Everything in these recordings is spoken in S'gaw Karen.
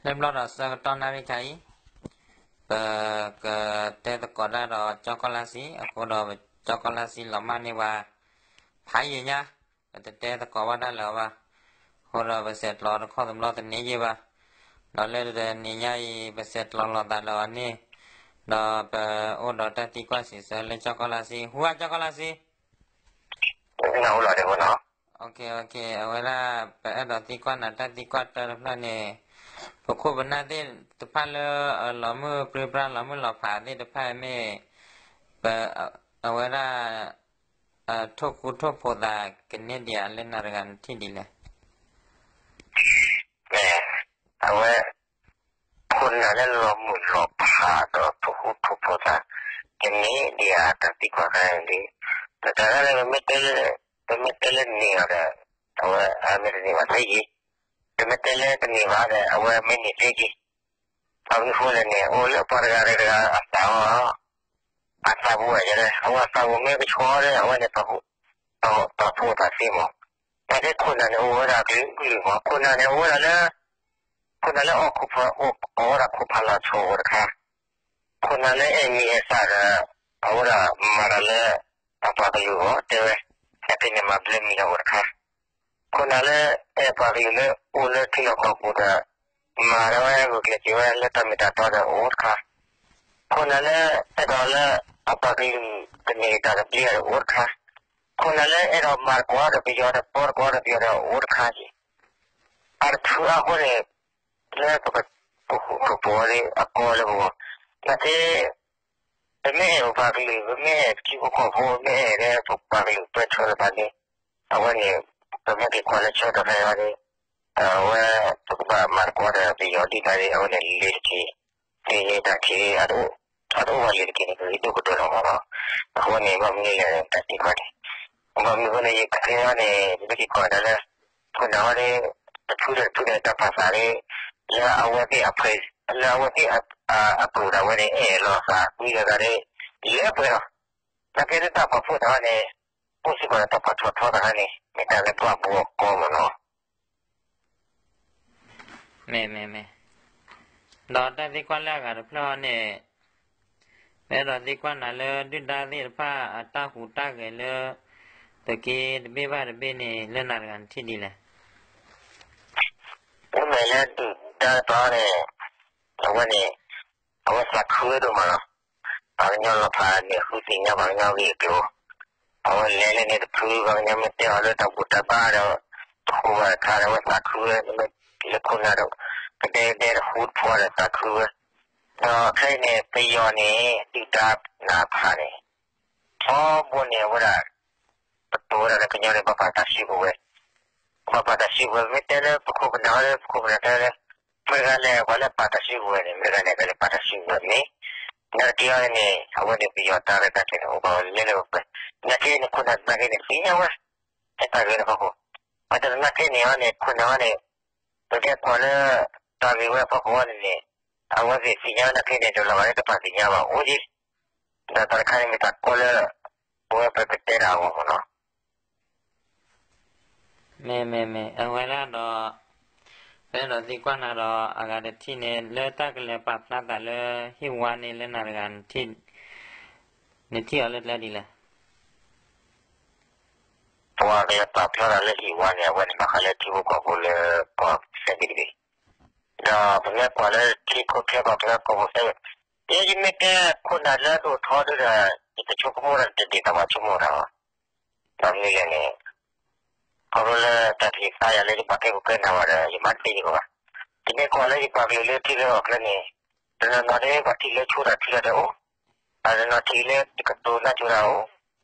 တဘျီဒီးဆၢကတီၢ်နၣ်ရံၣ်ခါအံၤ, ပကတဲသကိးတၢ်ဒီးကၠီကီၢ်လါဆံ, အဃိဒီးကၠီကီၢ်လါဆံလီၤမၢ်န့ၢ်ပှၤ ဖးယံာ်ညါ, ပတတဲသကိးဘၣ်တၢ်လၢၤဘၣ်. အဃိဒီးပဆဲးကျိးတခီၣ်တဘျီတန့ၢ်ယဲၢ်ဘၣ်. ဒီးလၢတနံၤညါအံၤ ပဆဲးကျိးလိာ်သးဒီးအီၤန့ၣ်, ဒီးပအိၣ်ဒီးတၢ်သံကွၢ်စံးဆၢလၢကၠီကီၢ်လါဆံ, ဟူဧါကၠီကီၢ်လါဆံ. အဝဲဒၣ် ပအဲၣ်ဒိးသံကွၢ်နၤတၢ်သံကွၢ်တၢတဖျၢၣ်န့ၣ်, ပခိၣ်ပနၢ်သ့ၣ်တဖၣ်လၢ လီၤမုၢ်ပြံပြါလီၤမုၢ်လီၤဖးသ့ၣ်တဖၣ်မ့ၢ် အဝဲဒၣ် ထိၣ်ဃူထိၣ်ဖိးသးကန့ၢ်ဒံးဧါလၢနၤတဂၤနထံၣ်ဒ်လဲၣ်. အဝဲ ခိၣ်နၢ်လၢလီၤမုၢ်လီၤဖးဒီးထိၣ်ဃူထိၣ်ဖိးသး ကန့ၢ်ဒံးဧါ တၢ်သံကွၢ်ခါန့ၣ်ဒီး, တၢ်တခါန့ၣ် ပမ့ၢ်တဲလၢန့ၢ်အီၤဒီး အဝဲမ့ၢ်တန့ၢ်ဘၣ်သ့ယံၤ, ပမ့ၢ်တဲလၢတန့ၢ်ဘၣ်ဒီး အဝဲမ့ၢ်န့ၢ်သ့ယံၤ, ဘၣ်မနုၤဃိလဲၣ်န့ၣ် အိၣ်လၢပှၤတဂၤဒီးတဂၤအသးအီၤ အသးပူၤဝဲယဲလၢ အဝဲအသးပူၤမ့ၢ်ကဆှီဒီး အဝဲန့ၣ် ပာ်ဖှိၣ်သးသ့မး, တၢ်သ့ၣ်ခိၣ်နၢ်န့ၣ်အိၣ်ဝဲဒၣ်ကလုာ်ကလုာ်မး, ခိၣ်နၢ်န့ၣ်အိၣ်ဝဲဒၣ်လၢ ခိၣ်နၢ်လၢအီၣ်ခိၣ်ဖး အိၣ်ဝဲဒၣ်ခိၣ်ဖးလီၤဆီအိၣ်တခါ, ခိၣ်နၢ်လၢအဲၣ်မံၤအဲၣ်သၣ်ဒီး အဝဲဒၣ်မၤတၢ်လၢ အပှၤကလုာ်အဂီၢ်တဲဝဲ, ဟဲက့ၤန့ၣ်မၤဘျၢမံၤဒီးအိၣ်တခါ ခိၣ်နၢ်လၢအဲၣ်ပှၤကလုာ်လၢအိၣ်လၢထံလီၢ်ကီၢ်ပူၤဒီး မၤဒၣ်ဝဲဂုာ်ကျဲးစၢးဝဲလၢတၢ်မ့ၢ်တၢ်တီဒီးအိၣ်တခါ, ခိၣ်နၢ်လၢအဲၣ်ဒိးလၢအပှၤကလုာ်ကန့ၢ်တၢ်သဘျ့ဒီးအိၣ်တခါ, ခိၣ်နၢ်လၢအဲၣ်ဒိးမၤသကိးဒီးပယီၤဒီးပီသကိးဒီးပယီၤဒီးအိၣ်တခါက့ၤ, အတဖုအါဃိန့ၣ် လၢပက ပဃူပဖိးဝဲအကီလၢပဂီၢ်, နာ်က့ ပမ့ၢ်အဲၣ်ပပှၤကလုာ် ပမ့ၢ်အဲၣ်ပထံဖိကီၢ်ဖိ ပမ့ၢ်အဲၣ်လၢပပှၤကလုာ်ပၢဆှၢလၢၤဘၣ်န့ၣ်, အဝဲန့ၣ် ပမ့ၢ်က့ၤကွၢ်လၢဆၢကတီၢ်ခဲအံၤန့ၣ်, အဝဲ ပကဘၣ်မၤသကိးဒီးပယီၤဒ်လဲၣ်န့ၣ် အဝဲန့ၣ်လ့ၤတက့ၢ်, လ့ၤန့ၣ်တၢ်ထံၣ် အတအိၣ်ဝဲလ့ၤတက့ၢ်န့ၣ် ပဂ့ၤဒိၣ်ကတၢၢ်လီၤမးနီၤ, အဃိန့ၣ် ဘၣ်မနုၤလဲၣ်န့ၣ် တၢ်သံကွၢ်န့ၣ်, ဘၣ်မနုၤအဃိန့ၣ် ယကသ့ၣ်ညါန့ၣ် ယမ့ၢ်က့ၤကွၢ်ဒၣ်လၢ ခိၣ်နၢ်ဝဲန့ၣ် တဖုဒီးတဖုန့ၣ် တၢ်ပာ်သးန့ၣ် လၢအဝဲသ့ၣ်အဖှဲး လၢအဝဲသ့ၣ်အပျိာ်ဒၣ်ဝဲန့ၣ် အဲၣ်လီၤသးကွံလီၤသးန့ၣ် လၢပှဲၤလီၤ, နာ်က့လၢတၢ်ပာ်ဖှိၣ်သးန့ၣ် အိၣ်စ့ၢ်ကီးဒီးတၢ်ပာ်ထီၣ်ထီသးန့ၣ် မ့ၢ်တၢ်လၢပှၤဘှီအကီမးနီၤ. မ့ၢ်မ့ၢ်မ့ၢ်, ဒီးတၢ်သံကွၢ်လၢအဂၤတဖျၢၣ်အံၤန့ၣ်, ပအဲၣ်ဒိးသံကွၢ်နၤလၢဒုၣ်ဒါသ့ၣ်တဖၣ်အတၢ်ဟူးတၢ်ဂဲၤလၢ သုးက့တဘ့ၣ်ဘၣ်တဘ့ၣ်န့ၣ် လၢနၤတဂၤနထံၣ်ဒ်လဲၣ်. မ့မ့ၢ်လၢဒုၣ်ဒါတဖၣ်န့ၣ် အဝဲန့ၣ် အဝဲသးခုဝဲဒိၣ်မးလီၤ. ပှၤကညီလီၤဖးန့ၣ် ဃုသ့ၣ်ညါပှၤကညီဂ့ၢ်အကျိၤ, အဝဲလဲၤလၢန့ၣ်တဖု ပှၤကညီမ့ၢ်တဲအီၤလၢတၢ်ဘူၣ်တၢ်ဘါဒီး တဃိဘၣ်တခါဒီး အဝဲသးခုဝဲ မ့ၢ်လၢခိၣ်နၢ်ဒီး ကဒဲကဒဲတဃူတဖိးဒီးသးခုဝဲ, ဒီးခဲအံၤန့ၣ် ပယီၤန့ၣ် ဒုၣ်ဒါနးဖးန့ၣ် ထီဘိန့ၣ် အဝဲဒၣ် ပတိၤဝဲဒၣ်လၢကညီန့ၣ် ပပာ်တၢ်စုကဝဲၤ, ပပာ်တၢ်စုကဝဲၤ မ့ၢ်တဲလၢပခိၣ်ပနၢ်ဝဲလၢပခိၣ်ပနၢ်တဲလၢ မ့ၢ်တဂၤလဲၣ် ပှၤလၢပာ်တၢ်စုကဝဲၤန့ၣ် မ့ၢ်တဂၤလဲၣ် ပှၤလၢပာ်တၢ်စုကဝဲၤန့ၣ်, နာ်က့အီၤန့ၣ် အဝဲန့ၣ်ပယီၤတၢ်ရဲၣ်တၢ်ကျဲၤန့ၣ် အိၣ်ဘၣ်ဝဲလၢလၢပှဲၤပှဲၤ, နာ်က့န့ၣ် ခိၣ်နၢ်သနာ်က့န့ၣ် သ့ၣ်ညါဝဲ ဟဲတၢ်ဂ့ၤလၢဖီခိၣ်, ပှၤတနာ်က့န့ၣ်အီၤန့ၣ် ခိၣ်နၢ်အီၤန့ၣ် ပကဲကွၢ်လၢ တၢ်ဂ့ၢ်ဝဲအဖီခိၣ်အီၤန့ၣ်န့ၣ် အဝဲသ့ၣ်သ့ၣ်ညါနာ်က့န့ၣ် တလီၤဂာ်လၢတပာ်သ့ၣ်ညါဘၣ်အိၣ်က့ၤ, ဒီးတၢ်တခါန့ၣ်မ့ၢ်တၢ်ကီလၢ ပဝဲပကတဲတၢ်အဂီၢ်မးနီၤ. မ့ၢ်မ့ၢ်မ့ၢ် အဝဲဒၣ်ဒီး ပအဲၣ်ဒိးသံကွၢ်နၤဒီး အဂၤတထံၣ်န့ၣ် လၢတၢ်ကလဲၤပာ်ဖျါသးလၢဟံၣ်ဝါန့ၣ် လၢနၤတဂၤ နထံၣ်အီၤလၢကျဲဒ်လဲၣ်. ပှၤကလဲၤပာ်ဖျါသးလၢဟံၣ်ဝါန့ၣ် အဝဲန့ၣ်ဘၣ်ဃးလၢထံဖိကီၢ်ဖိလၢကီၢ်စဲးဘ့ၣ်တဘ့ၣ်, ဒီးပမ့ၢ်ကွၢ်လၢထံခိၣ်ချၢကီၢ်ချၢကီၢ်ပူၤစဲးဘ့ၣ်, ယဲယမ့ၢ်တဲခိၣ်နၢ်လၢအဒိၣ်ထီဒုဒီး ယတဆိကမိၣ်ဒၣ်တဒ်သိးဘၣ်ဆိကမိၣ်တၢ်ဘၣ်, ဘၣ်မနုၤလဲၣ်န့ၣ် ခီဖျိလၢတၢ်ဖံးသးယၤလၢယပာ်ကဲခိၣ်ကဲနၢ်ဝဲဒီး ယမၤတသ့ယဂီၢ်ဘၣ်, ယမ့ၢ်ကွၢ်လၢယပှၤကလုာ်လၢထံချၢကီၢ်ချၢန့ၣ် တနီၤနီၤန့ၣ် ပှၤထံၣ်လၢဆိတၢ်ထံလီၤဒီးအိၣ်, တနီၤထံၣ်လၢတကတိၤနၢ်ဆိတၢ်အိၣ်,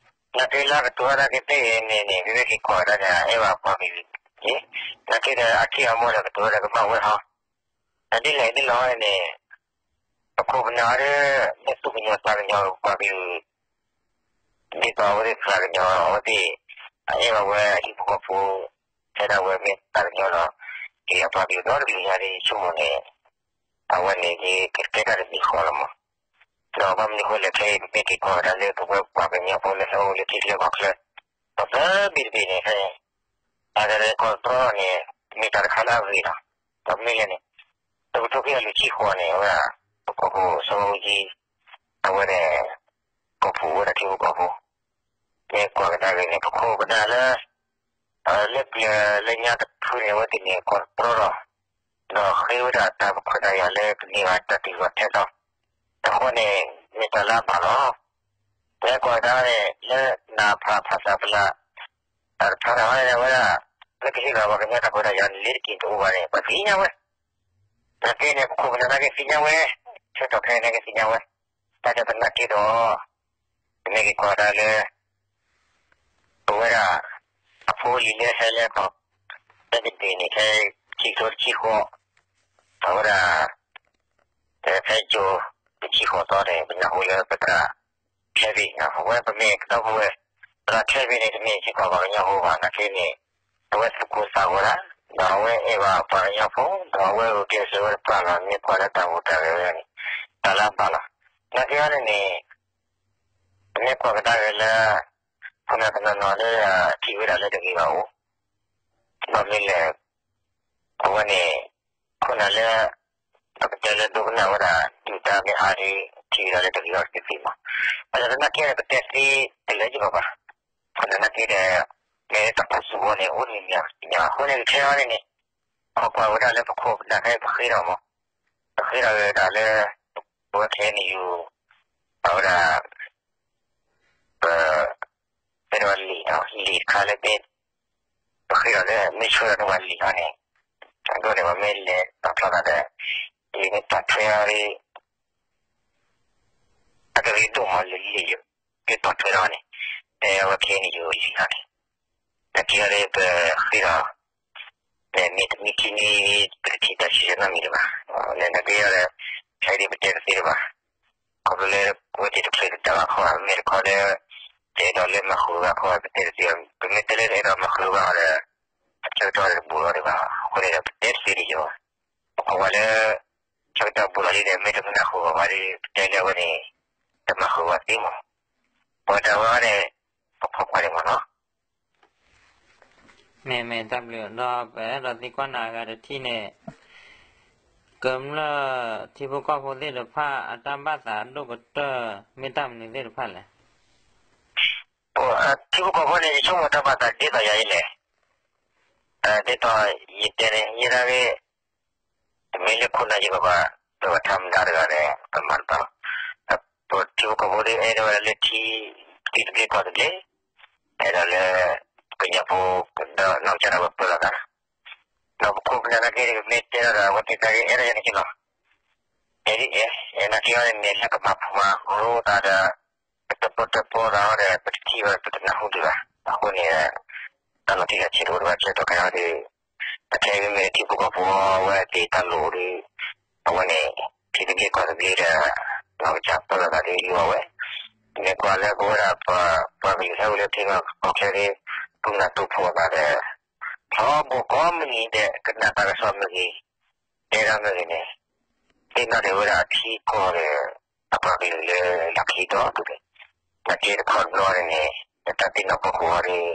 နာ်က့လၢကတိၤဝဲနာ်က့သ့ၣ်န့ၣ်န့ၣ် မ့မ့ၢ်က့ၤကွၢ်ဝဲဒၣ်န့ၣ် အအဲၣ်ဘၣ်ပှၤကလုာ်, နာ်က့ဒီးအထံၣ်အမိၢ်ဒီးကတိၤဝဲဒီးကဘၣ်ဝဲဟီ, ဒ်လဲၣ်ဒ်လဲၣ်န့ၣ် ပခိၣ်ပနၢ်ဝဲဒၣ် မ့ၢ်သူၣ်ကညီၤသးကညီၤပှၤကလုာ် ဒ်သိးအဝဲသ့ၣ်သးကညီၤအဝဲသ့ၣ် အအဲၣ်ဘၣ်ဝဲအဟံၣ်ဖိဃီဖိ တဲဒၣ်ဝဲမ့ၢ်သးကညီၤဒီး က့ၤအပှၤကလုာ်ဒီတကလုာ်ညါဒ်ဆိကမိၣ်န့ၣ် အဝဲန့ၣ်ကကဲတၢ်တမံၤဃီလီၤမး, ဒီးဘၣ်မနုၤဃိလဲၣ် ခဲအံၤပမ့ၢ်က့ၤကွၢ်ဝဲဒၣ်လၢပဝဲပှၤကညီဖိလၢဟဲအိၣ်လၢထံချၢကီၢ်ချၢ ပသၢဘ့ၣ်တဘ့ၣ်န့ၣ် ခဲအံၤ တၢ်တရဲၣ်ကီၢ်တြီန့ၣ် မ့ၢ်တၢ်တခါလၢအဂ့ၤလီၤ, ဒီးမ့ၢ်လဲၣ်န့ၣ် လၢကထိခံကယၤလွံၢ်ဆံဃိးန့ၣ် အဝဲဒၣ် ပကီၢ်ခိၣ်စီၤဘးအူကၠံ အဝဲန့ၣ် ကီၢ်ပူၤဝဲဒၣ်ထံဖိကီၢ်ဖိ မ့ၢ်ကွၢ်ကဒါက့ၤန့ၣ် ပခိၣ်ပနၢ်လၢ လၢပျၢၤလၢညါတဖုန့ၣ် အဝဲသ့ၣ်န့ၣ် ကွၢ်တြီဒီး ဒီးဃ့ဝဲဒၣ်တၢ်ပခွဲးတၢ်ယာ်လၢကန့ၢ်ဘၣ်တၢ်တ့ၢ်ဂီၤထဲသိး အဃိန့ၣ် မ့ၢ်တၢ်လၢအဘၣ်လီၤ. ပကွၢ်ကဒါန့ၣ် လၢနဖးဖးစးပလၢ တၢ်တဖၣ်န့ၣ်ဝဲဒၣ် လၢကဟ့ၣ်လီၤပှၤကညီတၢ်ခွဲးတၢ်ယာ်န့ၣ် လ့ၤတက့ၤတအိၣ်ဘၣ်န့ၣ် ပှၤသ့ၣ်ညါဝဲ နာ်က့န့ၣ် ပခိၣ်ပနၢ်နာ်က့သ့ၣ်ညါဝဲ, ဆၢကတီၢ်ခဲအံၤနာ်က့သ့ၣ်ညါဝဲ, တၢ်ဒ်ပနာ်က့ဒီး ပမ့ၢ်က့ၤကွၢ်ဒၣ်လၢ ပဝဲဒၣ် အဖိအလံၤလၢဟဲလၢကီၢ် လၢကဒုးန့ၣ် ဖဲခံကထိတဆံဃိး အဝဲဒၣ် ဖဲကၠိတဆံဃိးသီန့ၣ် ပနၢ်ဟူလၢပသရၣ် Kevin အဝဲပမ့ၢ်ကဒီပုၢ်ဝဲၢ် သရၣ် Kevin န့ၣ် တမ့ၢ်စ့ၢ်ကီးပှၤကညီဖိဘၣ် နာ်က့န့ၣ် အဝဲသူၣ်ကိၢ်သးဂီၤဒၣ် ဒီးအဝဲအဲၣ်ဘၣ်ပှၤကညီဖိ ဒီးအဝဲအိၣ်က့ၤစၢၤဝဲတပှၢ်လီၤ မ့ၢ်ကွၢ်လၢတၢ်အိၣ်တၢ်ဂဲၤဝဲန့ၣ် တၢ်လၢအဘၣ်လီၤ. နာ်က့အံၤန့ၣ်န့ၣ် ပမ့ၢ်ကွၢ်ကဒါက့ၤလၢ ခိၣ်နၢ်တနီၤနီၤလၢထံၣ်ဝဲဒၣ်လၢတဂ့ၤဘၣ်အိၣ် ဘၣ်မနုၤလဲၣ် အဝဲန့ၣ် ခိၣ်နၢ်လၢ ပကတဲလၢဒိကနၣ်ဝဲဒၣ် ဒုၣ်ဒါမ့ၢ်အါဒီး ထံၣ်ဝဲဒၣ်လၢတဂ့ၤအီၤတသ့မး, ဘၣ်ဆၣ်သနာ်က့န့ၣ် ပတဲသ့တလၢာ်ယဘၣ်ဘၣ်, ခိၣ်နၢ်နာ်က့ဒီး မ့ၢ်တၢ်ဖးဆူၣ်အီၤန့ၣ် အိၣ်တမံၤမံၤအီၤတသ့ညါဘၣ် အဃိန့ၣ် ခဲအံၤန့ၣ်န့ၣ် ခီကွၢ်ဝဲဒၣ်လၢပခိၣ်ပနၢ်ခဲအံၤပဃ့ထီၣ်မး, ပဃ့ထီၣ်ဝဲဒၣ်လၢ ပဝဲခဲအံၤန့ၣ်ယူၤ အဝဲဒၣ် ပ တဲဒၣ်လံာ် လံာ်တခါလၢမ့ၢ် ပဃ့ဒီးလၢမ့ၢ်ဆှၢဒီးန့ၢ်ပှၤလံာ်ဟီန့ၣ် အဒိန့ၣ် ပှၤမ့ၢ်လဲၤတၢ်ဖျီသးဒီး လံာ်မ့ၢ်တၢ်ထွဲအီၤဒီး အကရ့ဒိၣ်မးလၢလံာ် လၢတၢ်ထွဲထီၣ်န့ၣ် တဲဝဲခဲအံၤန့ၣ်ယူၤလံာ်ဟီန့ၣ် တၢ်က့ၤအီၤဒီးပဃ့ဒီး မ့ၢ်တမံၤခံနံၤ ပတထံၣ်တၢ်ဆံးဆဲနီတမံၤလၢၤဘၣ်, လၢနာ်က့အီၤဒီး ခဲအံၤဒ်ပတဲတသ့လၢၤဘၣ်, ခီဖျိလၢ ပဝဲသ့ၣ်တချုးတတၢ်ဘၣ်ခီ မ့ၢ်တခီလၢ တအဲၣ်ဒိးလၢမၤဃုာ်ဘၣ်ခီ ပတဲတသ့, ပမ့ၢ်တဲလၢတအဲၣ်ဒိးမၤဃုာ်ဘၣ်အီၤဒီး အဆၢကတီၢ်တဘူးလီၤဒံးဘၣ်, အဃိန့ၣ်ဒီး ပတဲတသ့ဒံးယီၤဘၣ်, ပခိၣ်ပနၢ်လၢ ဆၢကတီၢ်ဘူးလီၤလံဒီး မ့ၢ်တမုၢ်နၢ်ဃုာ်ဘၣ်ဘၣ်ဒီး ပတဲလၢအဝဲန့ၣ် တမၤဃုာ်ဘၣ်သ့မး, ပဝဲတၢ်ဝဲန့ၣ် ပခိၣ်ပနၢ်န့ၣ်မးနီၤ မ့မ့ၢ်တၢ်ဘျုးဒီး ပအဲၣ်ဒိးသံကွၢ်နၤအဂၤတထံၣ်န့ၣ် ကမျၢၢ်ထံဖိကီၢ်ဖိသ့ၣ်တဖၣ် အတၢ်ဘၣ်သးဒိၣ်ကတၢၢ် မ့ၢ်တၢ်မနုၤသ့ၣ်တဖၣ်လဲၣ်. ထံဖိကီၢ်ဖိန့ၣ် ယဆိကမိၣ်တၢ်ဘၣ်သးဒ်သိးယၤအံၤလဲၣ်, ဒ်သိးယတဲန့ၣ် ယဲဒၣ်ဂ့ၢ် တမ့ၢ်လၢခိၣ်နၢ်ယကဘၣ် ပဘၣ်ထါမတၤတဂၤန့ၣ် ပမၤတဘၣ်လီၤ. ပထံဖိကီၢ်ဖိဒ်အဲၣ်ဒိးဝဲဒၣ်လၢထံ ထံသဘျ့ကီၢ်သဘျ့, အဲၣ်ဒိးလၢ ကညီဖိ ဒီးနီၢ်ကစၢ်ဒၣ်ဝဲပၢလီၤသး, ဒီးပခိၣ်ပနၢ်နာ်က့ ပမ့ၢ်တဲထီၣ်ဒီး အဝဲသ့ၣ်တၢ်ဂ့ၢ်အဲၣ်ဒိးယၤန့ၣ်က့လီၤ. အဲၣ်ဒိး အဲၣ်နာ်က့အီၤန့ၣ် မ့ၢ်လၢကမၤဖှိၣ်မၤရိသးဒီး ပတပၢတပၢသးအီၤဒီး ပတထံၣ်ဘၣ် ပတနၢ်ဟူဒံးဘၣ်. အဃိန့ၣ် တၢ်လီၤတံၢ်လီၤဆဲးတအိၣ်ဒံးဘၣ် ဆၢကတီၢ်ခဲအံၤဒီး အခဲအံၤမ့မ့ၢ်ထံဖိကီၢ်ဖိအဝဲသ့ၣ်တၢ်လိၣ်ဒီး အဝဲန့ၣ် ထံသဘျ့ကီၢ်သဘျ့ဒီး နီၢ်ကစၢ်ပၢလီၤသးဒီးလိၣ်အဝဲ မ့ၢ်ကွၢ်လၢပဝဲဒၣ်ပှၤကလုာ်ဟဲအိၣ်လၢထံဂီၢ်ကီၢ်ချၢဒီး တူၢ်နၢ်တူၢ်ဖှိၣ်အသးဒီး ထီဘိကိးမုၢ်နံၤဒဲး ကနၣ်တၢ်ကစီၣ်မ့ၢ်ဂ့ၤ တဲဒၣ်မ့ၢ်ဂ့ၤန့ၣ် သ့ၣ်နီၣ်ဒံးဝဲဒၣ်အထံကီၢ်ဒီး အပှၤကလုာ်လၢလီၢ်ခံဒီတဖၣ်န့ၣ် နာ်က့တခီတဘျီန့ၣ်န့ၣ် တၢ်သ့ၣ်နီၣ်ဖီခိၣ်အီၤဒီး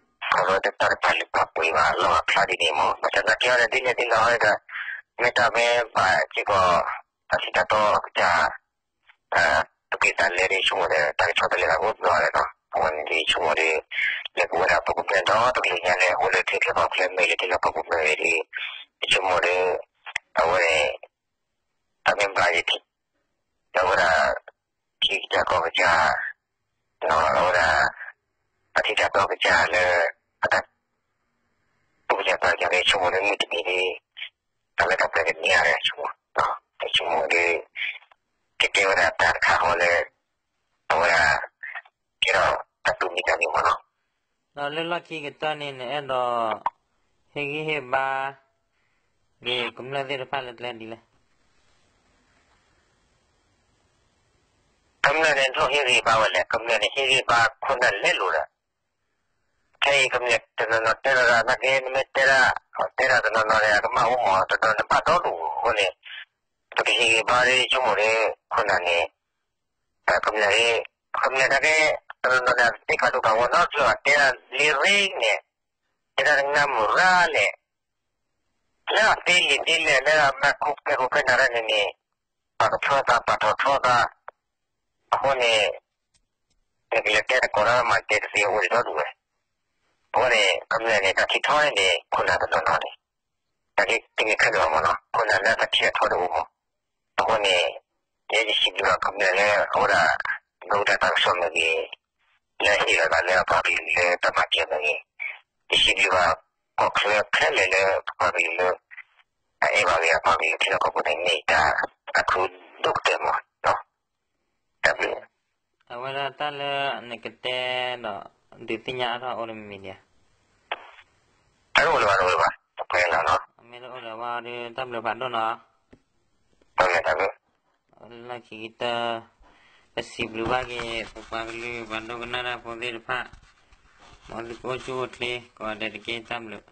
ခီဖျိတၢ်တပာ်လုၢ်ပာ်ပှ့ၤဘၣ်လီၢ်ဘၣ်ဖျါဒ်န့ၣ်မး ဘၣ်ဆၣ်နာ်က့အီၤဒီး ဒ်လဲၣ်ဒ်လဲၣ်အီၤဒီး မ့ၢ်တၢ်မ့ၢ်ဘၣ်စ့ၢ်ကီး တၢ်ထံၣ်တၢ်တီအကစၢ် သုးက့သးလဲဒီး ယဆိကမိၣ်ဒီး တၢ်ကဆီတလဲသးအိၣ်တဘျီန့ၣ်လီၤ. အဝဲန့ၣ်ဒီးယဆိကမိၣ်ဒီး လၢပဝဲဒၣ်ပှၤကမျၢၢ်ဒီတကလုာ်ညါလၢ အိၣ်လၢထံချၢကီၢ်ချၢမ့ၢ်ဂ့ၤ လၢထံလီၢ်ကီၢ်ပူၤမ့ၢ်ဂ့ၤဒီး ယဆိကမိၣ်ဒီး အဝဲန့ၣ် တၢ်မ့ၢ်ဘၣ်ယထံၣ် ဒီးဝဲဒၣ် ထံကစၢ်ကီၢ်ကစၢ် ဒီးအဝဲဒၣ် တၢ်ထံၣ်တၢ်တီကစၢ်လၢ အတၢ် ပကစၢ်တၢ်ကစၢ်ဒီး ယဆိကမိၣ်ဒီး မုၢ်တနံၤဒီး တၢ်လၢတၢ်ပှဲၤကန့ၢ်ဧါဒီး ယဆိကမိၣ် ယဆိကမိၣ်ဒီး ကကဲဝဲဒၣ်တၢ်တခါဃီလၢ အဝဲဒၣ် ကဲထီၣ်တၢ်တူၢ်မံတၢ်မံမးနီၤ. ဒီးလၢလီၢ်ခံကတၢၢ်န့ၣ် နအဲၣ်ဒိး ဟ့ၣ်ဂံၢ်ဟ့ၣ်ဘါ ဒ်ကမျၢၢ်သ့ၣ်တဖၣ်လၢကျဲဒ်လဲၣ်. ကမျၢၢ်န့ၣ် တလိၣ်ဟ့ၣ်ဂံၢ်ဘါဝဲလဲၣ်, ကမျၢၢ်န့ၣ် ဟ့ၣ်ဂံၢ်ဘါခိၣ်နၢ်လဲၤလိၤဒီး ခဲအံၤကမျၢၢ်တနီၤနီၤတဲလီၤဒၣ် နာ်က့နမ့ၢ်တဲဒၣ် တဲဒၣ်တနီၤနီၤန့ၣ် အကမၣ်အိၣ်မး တနီၤနဘၣ်ဒီဒူၣ်အဃိန့ၣ် ပကဟ့ၣ်ဂံၢ်ဘါဒီး ယဆိကမိၣ်ဒီး ခိၣ်နၢ်န့ၣ် ကမျၢၢ် ကမျၢၢ်နာ်က့ တနီၤနီၤန့ၣ် အတသ့ကၤဒိၣ်ကၤဝီၤနီတဘျီဘၣ် တဲဒၣ်လံရ့န့ၣ် တဲဒၣ်တနၢ်မုၢ်ရၣ်လဲၣ် လၢအသ့လံာ်သ့လဲၢ်လၢအမၤခိၣ်ဖဲခိၣ်ဖဲနၤတၢ်န့ၣ်န့ၣ်, ပှၤကဖျီသးပှၤထီၣ်ထီသး, အဃိန့ၣ် နကလဲၤတဲတကိးတၢ်မၤတဲတသ့အအိၣ်ဒံးထီၣ်ဒံးဝဲ, အဃိန့ၣ် ကမျၢၢ်န့ၣ် တၢ်ထံၣ်ထီန့ၣ်န့ၣ် ခိၣ်နၢ်တနီၤနီၤန့ၣ်, တၢ်ဒ်တမ့ၢ်ခဲလၢာ်အမ့ၢ်နီၤ ခိၣ်နၢ်လၢတၢ်ထံၣ်အထီတအိၣ်မး, အဃိန့ၣ် ယဲယစံးဘျုးဘၣ်ကမျၢၢ်လၢအဝဲဒၣ် ဒိကတၢ်တၢ်ကစီၣ်မ့ၢ်ဂ့ၤ, လၢဟ့ၣ်လီၤသးလၢအပှၤကလုာ်လၢတၢ်မၤစၢၤမ့ၢ်ဂ့ၤ, ယစံးဘျုးဘၣ်ကီၢ်ချၢခဲလၢာ်လၢပှၤကလုာ်လၢ အအဲၣ်ဘၣ်ဂ့ၤအပှၤကလုာ်ထံလီၢ်ကီၢ်ပူၤန့ၣ် မ့ၢ်ယတၢ်အထူးဒိၣ်ကတၢၢ်မး, တၢ်ဘျုး အဝဲဒၣ်တၢ်လၢနကတဲဒီး ဒုးသ့ၣ်ညါအါထီၣ်အိၣ်လၢမံၤမံၤဒံးဧါ, တၢ်အိၣ်လၢၤဘၣ်တဝဲဘၣ်, အမ့ၢ်တအိၣ်လၢၤဘၣ်ဒီး တၢ်ဘျုးဖးဒိၣ်နီၤ, တၢ်ဘျုး လၢခံကတၢၢ် ပစံးဘျုးဘၣ်က့ၤ ပပှၤကလုာ်ပှၤဒိကနၣ်တၢ်ဖိသ့ၣ်တဖၣ်, မ်သုကအိၣ်ဆူၣ်အိၣ်ချ့ ကိးဂၤဒဲးတက့ၢ် တၢ်ဘျုး.